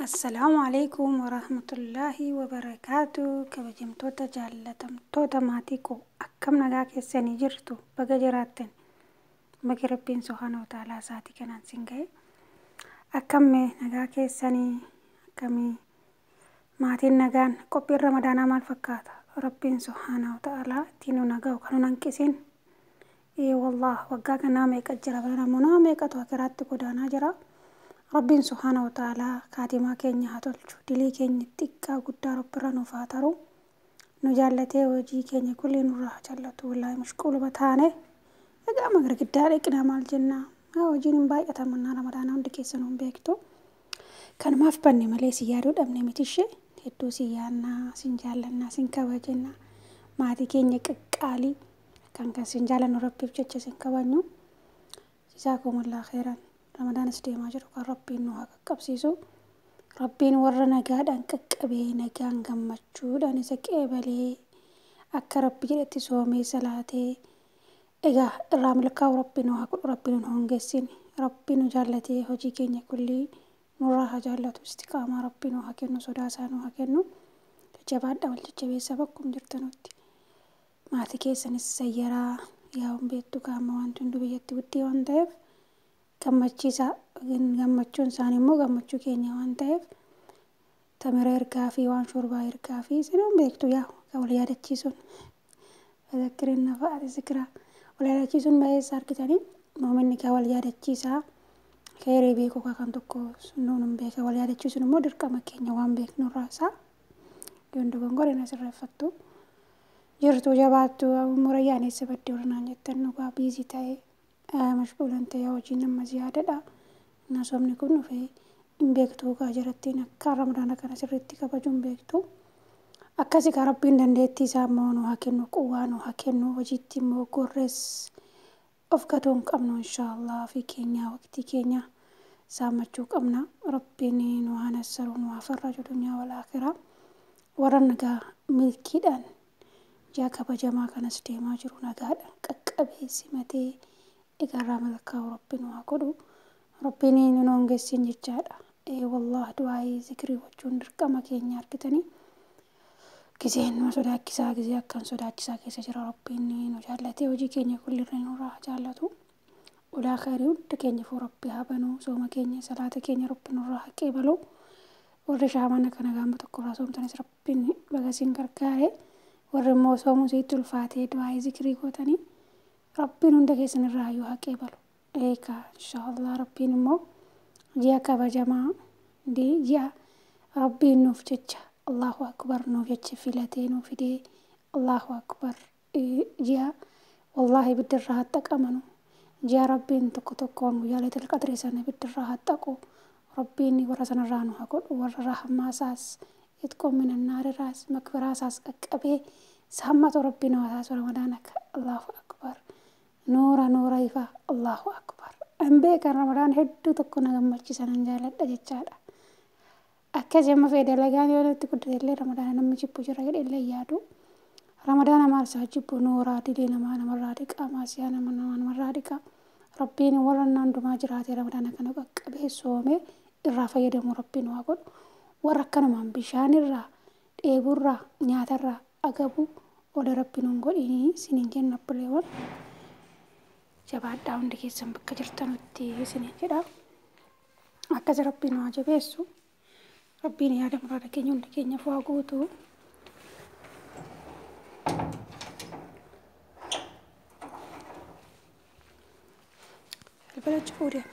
Assalaamu alaikum warahmatullaahi wabarakaatu. Kabajamtoota jaallatamtoota maatii koo, akkam nagaa keessanii jirtu? Baga jiraattan, baga Rabbiin subhaana wa ta'aalaa isaatii kanaan sin ga'e. Akkamme nagaa keessanii? Akkamii maatiin nagaan? Qophiin Ramadaanaa maal fakkaata? Rabbiin subhaana wa ta'aalaa ittiin nu naga'u kan nu hanqisin. Ee wallah, waggaa kanaa meeqa jira bara, namoota meeqatu akiraatti godaanaa jira. Rabbiin subhaana wa ta'aalaa kaatimaa keenya haa tolchu. Dilii keenya xiqqaa guddaa Rabbirra nuuf haa taru. Nu jaallatee hojii keenya kulli nurraa haa jaallatu. Wallaahi mashquuluma taane. Egaa amma girgiddaa dhiqnaa maal jennaa? Hojiin hin baay'atamannaa Ramadaanaa hundi keessanuu hin beektu. Kanumaaf banne malee si yaaduu dhabne miti ishee. Hedduu si yaadnaa, sin jaallannaa, sin kabajannaa. Maatii keenya qaqqaalii kan sin jaallannu, Rabbiif jecha sin kabajnu. Jazaakumullah khairan. Ramadaanis deemaa jiru kan Rabbiin nu haa qaqqabsiisu. Rabbiin warra nagaadhaan qaqqabee, nagaan gammachuudhaan isa qeebalee, akka Rabbi jedhetti soomee salaatee egaa irraa milkaa'u Rabbi nu haa godhu. Rabbi nu hongessin. Rabbi nu jaallatee hojii keenya kullii nurraa haa jaallatu. Istiqaamaa Rabbi nu haa kennu, sodaa isaa nu haa kennu. Jabaadha, wal jajjabeessa bakkum jirtanutti. Maatii keessanis sayyaraa yaa'uun beektu qaama wanti hundi biyyatti guddii waan ta'eef gammachiisaa. Gammachuun isaanii immoo gammachuu keenya waan ta'eef tamira ergaa fi waan shorbaa ergaa fi isinuun beektu yaa wal yaadachiisuun. Fadakkirin nafa'ati zikiraa, wal yaadachiisuun baay'eessa argitanii. Moominni kaa wal yaadachiisaa keeree beekuu kaa kan tokko sunnuun hin beeka. Wal yaadachiisuun immoo dirqama keenya waan beeknurraa isaa yoon dogongore na sirreeffattu. Jirtu jabaattu murayyaan eessa baddee warra jettan, dhugaa busy ta'ee mashquulan ta'ee hojiin amma ziyaadadha. Nasoomni kun dhufee hin beektu kaa jirattiin akka Ramadaana kana sirriitti kabajuu hin beektu. Akkasi kaa Rabbiin dandeettii isaa immoo nu haa kennu, quwwaa nu haa kennu. Hojiitti immoo gorrees of gatuu hin qabnu, inshaallah fi keenya waqtii keenya saammachuu qabna. Rabbiin nu haa nassaru, nu haa farraju dunyaa wal akhiraa. Warra nagaa milkiidhaan ji'a kabajamaa kanas deemaa jiru nagaadhaan qaqqabee simatee egaa milkaa'u Rabbi nu haa godhu. Rabbiin nu hongessin jechaadha. Ee wallah, du'aayii zikrii gochuun dirqama keenya argitanii. Giseen nama sodaachisaa, gisee akkan sodaachisaa keessa jira. Rabbiin nu jaallatee hojii keenya kullirra nurraa haa jaallatu. Ulaa khairii hunda keenya fuu Rabbi haa banuu. Sooma keenya, salaata keenya Rabbi nurraa haa qeebalu. Warri shaamana kana gaama tokkorraa soomtanis Rabbiin baga isin gargaare. Warri immoo soomuu isiitti ulfaatee du'aayii zikrii gootanii Rabbiin hunda keessan irraa hayyuu haa qeebalu. Eegaa inshaallah Rabbiin immoo ji'a kabajamaa, ji'a Rabbiin nuuf jecha, Allahu akbar, nuuf jecha filatee nuu fidee, Allahu akbar, ji'a wallahi ibiddirraa haxxaqamanu, ji'a Rabbiin tokko tokkoon guyyaa Laylatul Qadrii sana ibiddirraa haxxaqu, Rabbiin warra sanarraa nu haa godhu. Warra rahmaa isaas itqoo minannaariraas makfiraa isaas qaqqabee saammatu Rabbiin nu haa taasisu Ramadaana. Allahu akbar, nuura nuura ifa, Allahu akbar. Hin beekan, Ramadaan hedduu tokko na gammachiisa, nan jaaladha jechaadha. Akkas amma fedhe dalagaan yoo natti guddate illee Ramadaana namni jibbu jira jedhe illee yaadu. Ramadaana maal isaa jibbu? Nuuraa dilee namaa namarraa dhiqaa, maasiyaa nama namarraa dhiqaa. Rabbiin warra hundumaa jiraate Ramadaana kana qaqqabee soomee irraa fayyadamu Rabbiin waa godhu. Warra akkanumaan bishaanirraa, dheeburraa, nyaatarraa agabu ola Rabbiin hin godhinii isiniin jenna obboleewwan. Jabaadhaa hundi keessan bakka jirtanutti isiniin jedha. Akkas Rabbiin waa jabeessu. Rabbiin yaada muraada keenya hundi keenyaaf waa guutu. Balbala cufuu deema.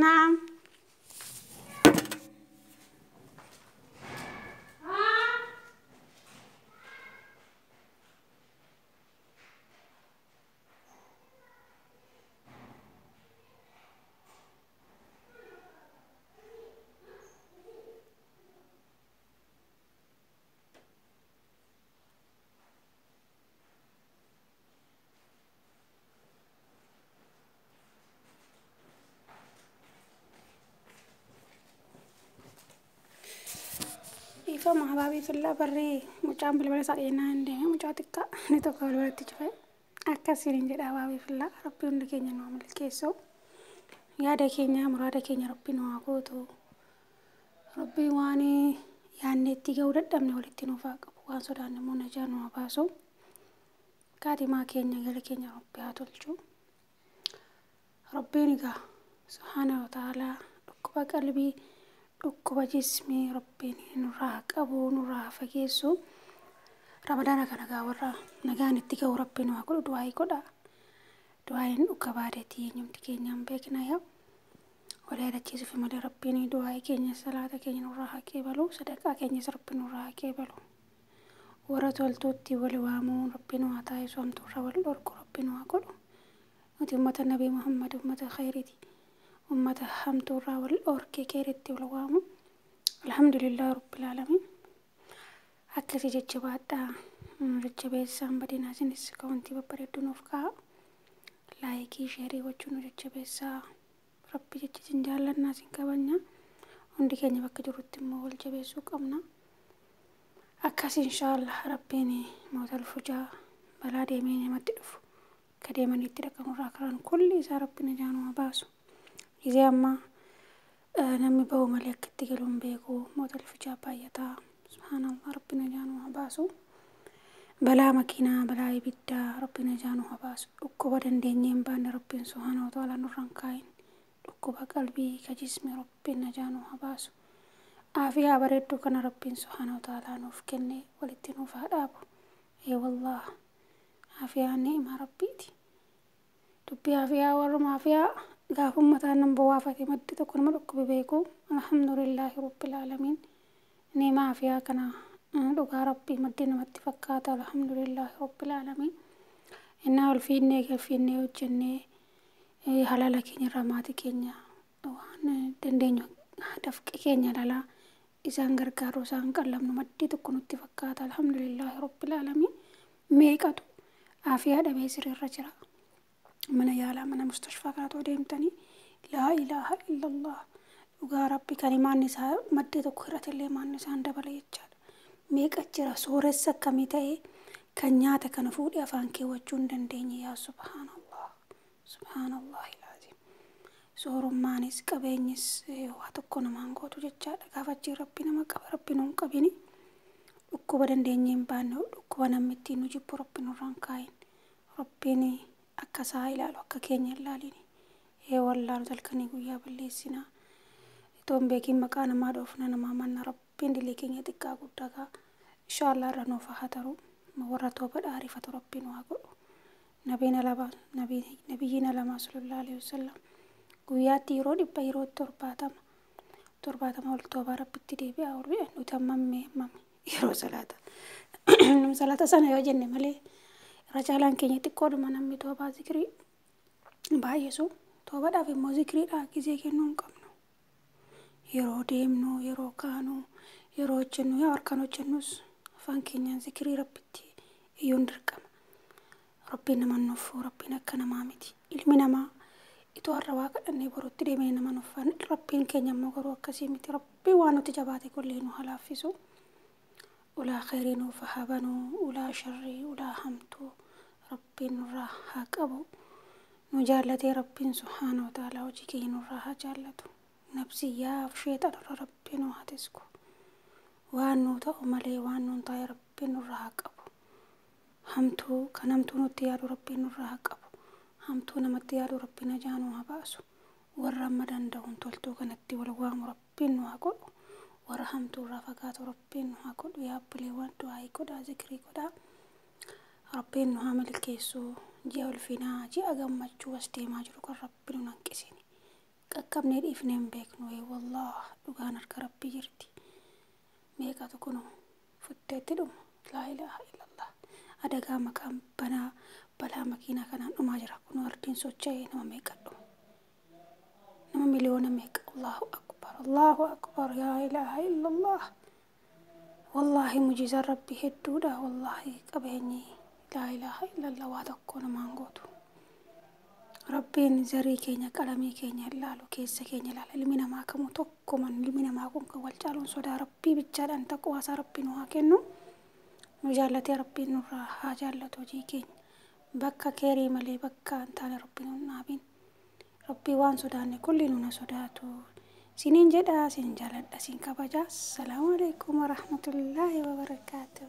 Naam. Dhiifama habaabii fillaa, barree mucaan balbala isaa dhiyeenaa hin deeme, mucaa xiqqaa inni tokko balbalatti cufe. Akkasiin jedha habaabii fillaa, Rabbi hundi keenya nu milkeessu. Yaada keenya muraada keenya Rabbiin nu haa guutu. Rabbiin waan yaadne itti ga'uu dadhabne walitti nuuf haa qabu. Waan sodaanne immoo najaa nu haa baasu. Kaatimaa keenya gara keenya Rabbi haa tolchu. Rabbiin egaa subhaana wa ta'aalaa dhukkuba qalbii dhukkuba jismii Rabbiin nurraa haa qabu nurraa haa fageessu. Ramadaana kana gaa warra nagaan itti ga'u Rabbiin nu haa godhu du'aayii godha. Du'aayiin dhuka baadeetii eenyumti keenyaan beekna yaa. Wal yaadachiisuuf malee Rabbiin du'aayii keenya salaata keenya nurraa haa qeebalu sadaqaa keenyas Rabbiin nurraa haa qeebalu. Warra toltuutti wal waamuu Rabbiin nu haa taasisu hamtuurraa wal dhorku Rabbiin nu haa godhu. Nuti ummata Nabii Muhammad ummata khayriiti. Ummata hamtuurraa wal dhorkee keeritti wal waamu. Alhamdulillah Rabbil Aalamiin. Akkasii jajjabaadhaa jajjabeessaan badinaa isinis kawantii babbareedduu nuuf ka'a. Laayikii sheerii gochuun nu jajjabeessaa. Rabbi jecha isin jaallannaa isin kabajna. Hundi keenya bakka jirrutti immoo wal jabeessuu qabna. Akkas inshaallah Rabbiin mootal fujaa balaa deemee namatti dhufu akka deemanii itti dhaqanurraa karaan kulli isaa Rabbiin ijaan haa baasu. Gizee ammaa namni ba'u malee akka itti galu hin beeku mootal fujaa baay'ataa. Subhaanallah Rabbiin ijaan haa baasu. Balaa makiinaa, balaa ibiddaa Rabbiin ijaan haa baasu. Dhukkuba dandeenyee hin baanne Rabbiin subhaanahu wa ta'ala nurra hin kaayin. Dhukkuba qalbii ka jismi Rabbiin najaa nu haa baasu. Aafiyaa bareedduu kana Rabbiin subhaanahu wa ta'ala nuuf kenne walitti nuuf haa dhaabu. Ee wallaah aafiyaan ni'imaa Rabbiiti. Dubbii aafiyaa warruma aafiyaa gaafummataan nama bawaafate maddi tokko nama dhukkubi beeku. Alhamdulillaahi Rabbil Aalamiin. Ni'imaa aafiyaa kana dhugaa Rabbii maddi namatti fakkaata. Alhamdulillaahi Rabbil Aalamiin. Innaa ol fiinnee gad fiinnee hojjennee halaala keenya irraa maatii keenya waan dandeenyu dafqi keenya halalaa isaan gargaaru isaan qallamnu maddii tokko nutti fakkaata. Alhamdulillaahi Rabbil Aalamiin. Meeqatu aafiyaa dhabee sirriirra jira. Mana yaalaa mana mustashfaa kanatu adeemtanii laa ilaaha illallah dhugaa Rabbi kan imaanni isaa maddii tokko hir'atellee imaanni isaan dabala jechaadha. Meeqa jira sooressa akkamii ta'ee kan nyaata kana fuudhee afaan keewwachuu hin dandeenye yaa subhaanallah. Subhaanallah ilaazim. Soorummaanis qabeenyis waa tokko namaan gootu jechaadha. Gaafa achiin Rabbi nama qaba Rabbi nuun qabini. Dhukkuba dandeenyee hin baanne dhukkuba namni ittiin nu jibbu Rabbi nurraa hin kaayin. Rabbiin akka isaa ilaalu akka keenya hin ilaalini. Ee wallaalu halkanii guyyaa balleessinaa. Itoo hin beekin maqaa namaa dhoofna namaa manna Rabbiin dilii keenya xiqqaa guddaa kaa. Inshaallah irra nuuf haa taru. Warra toobadha ariifatu Rabbiin waa godhu. Nabiin alama nabiyyiin alamaa sallallahu alaihi wasallam guyyaatti yeroo 100 yeroo 70 ol toobaa Rabbitti deebi'aa oolu jedhan nuti hammam yeroo salaata. Salaata sana yoo jenne malee irra caalaan keenya xiqqoodhuma namni toobaa zikrii baay'isu toobadhaaf immoo zikriidhaa gizee kennuu hin qabnu. Yeroo deemnu, yeroo kaanu, yeroo hojjennu yaa harkaan hojjennus afaan keenyaan zikrii Rabbitti iyyuun dirqama. Rabbiin nama nuffuu, Rabbiin akka namaa miti. Ilmi namaa itoo har'a waa kadhannee borutti deemee nama nuffan. Rabbiin keenya immoo garuu akkasii miti. Rabbiin waan nuti jabaate kullee nu haa laaffisu. Ulaa khayrii nuuf haa banu, ulaa sharrii, ulaa hamtuu Rabbiin nurraa haa qabu. Nu jaallatee Rabbiin subhaanahu wa ta'ala hojii keenya nurraa haa jaallatu. Nafsiyyaaf sheexanarra Rabbiin nu haa tisku. Waan nuu ta'u malee waan nuun taa'e Rabbiin nurraa haa qabu. Hamtuu kan hamtuu nutti yaadu Rabbiin nurraa haa qabu. Hamtuu namatti yaadu Rabbiin ajaa nu haa baasu. Warra amma danda'uun toltuu kanatti wal waamu Rabbiin nu haa godhu. Warra hamtuu irraa fagaatu Rabbiin nu haa godhu. Yaa obboleewwan du'aayii godhaa zikrii godhaa. Rabbiin nu haa milkeessu. Ji'a ulfinaa ji'a gammachuu as deemaa jiru kan Rabbiin nu hanqisini. Qaqqabnee dhiifnee hin beeknu ee wallaah dhugaan harka Rabbii jirti. Meeqatu kunu futteetti dhuma. Laa ilaaha illallah. Adagaa maqaan banaa balaa makiinaa kanaan dhumaa jira. Kunoo ardiin socho'ee nama meeqa dhuma. Nama miliyoona meeqa. Allahu akbar. Allahu akbar. Yaa ilaaha illallah. Wallaahi mujizaan Rabbii hedduudha. Wallaahi qabeenyi laa ilaaha illallah waa tokko namaan gootu. Rabbiin zarii keenya qalamii keenya ilaalu keessa keenya ilaala. Ilmi namaa kamuu tokkuma ilmi namaa kun kan wal caaluun sodaa Rabbii bichaadhaan taqwaa isaa Rabbi nu haa kennu. Nu jaallatee Rabbiin nurraa haa jaallatu hojii keenya. Bakka keerii malee bakka hin taane Rabbiin nu hin dhaabin. Rabbii waan sodaanne kulli nuna sodaatu. Siniin jedha, sin jaaladha, sin kabaja. Assalaamu alaikum warahmatullaahi wabarakaatu.